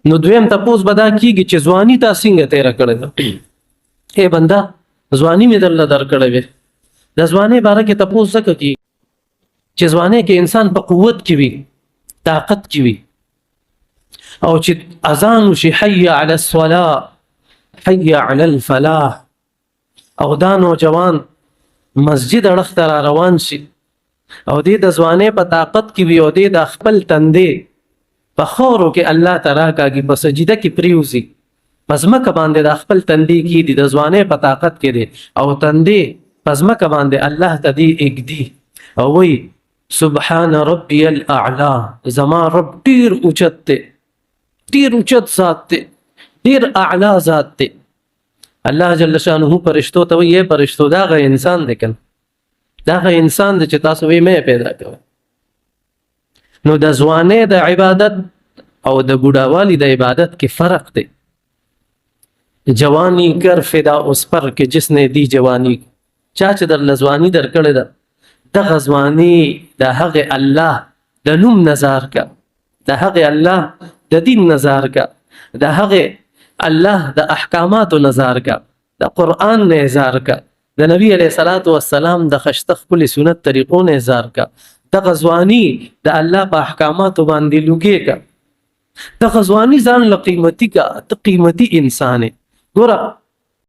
نو دویم تپوس به دا کیږي چې ځواني تا څنګه تیره کړې ده. ای بنده، ځواني مې درله درکړې وي. د ځوانۍ باره کې تپوس ځکه کیږي چې ځوانۍ کې انسان په قوت کې وي، طاقت کې وي، او چې اذان وشي حي علی الصلاة حي علی الفلاح، او دا نوجوان مسجد اړخ ته را روان شي او دې د ځوانۍ په طاقت کې وي او دې د خپل تندې په خاورو کې الله ته راکاږي، په سجده کې پریوځي، په ځمکه باندې د خپل تندې کیدي، د ځوانۍ په طاقت کې دی او تندې په ځمکه باندې الله ته دی اږدي او وایي سبحان ربي الاعلی، زما رب ډیر اوچت دی، ډیر اوچت ذات دی، ډیر اعلی ذات دی. الله جل شانه پرشتو ته وایي پرشتو دا غ انسان دی کنه، دا غ انسان دی چې تاسو یې مې پیدا کوئ. نو د ځوانۍ د عبادت او د بوډاوالي د عبادت کې فرق دی. جوانی کر فدا اس پر کې جس نے دی جوانی، چا چې در ځواني درکړې ده دغه ځواني د هغه الله د نوم نظار کا، د هغه الله د دین نظار کا، د هغه الله د احکاماتو نظار کا، د قرآن نظار کا، د نبی علیه الصلاة والسلام د خشته خپل سنت طریقو نظار کا، دغه ځواني د الله په احکاماتو باندې لوګې کا، دغه ځواني ځان له قیمتي کا، ته قیمتي انسان یې. ګوره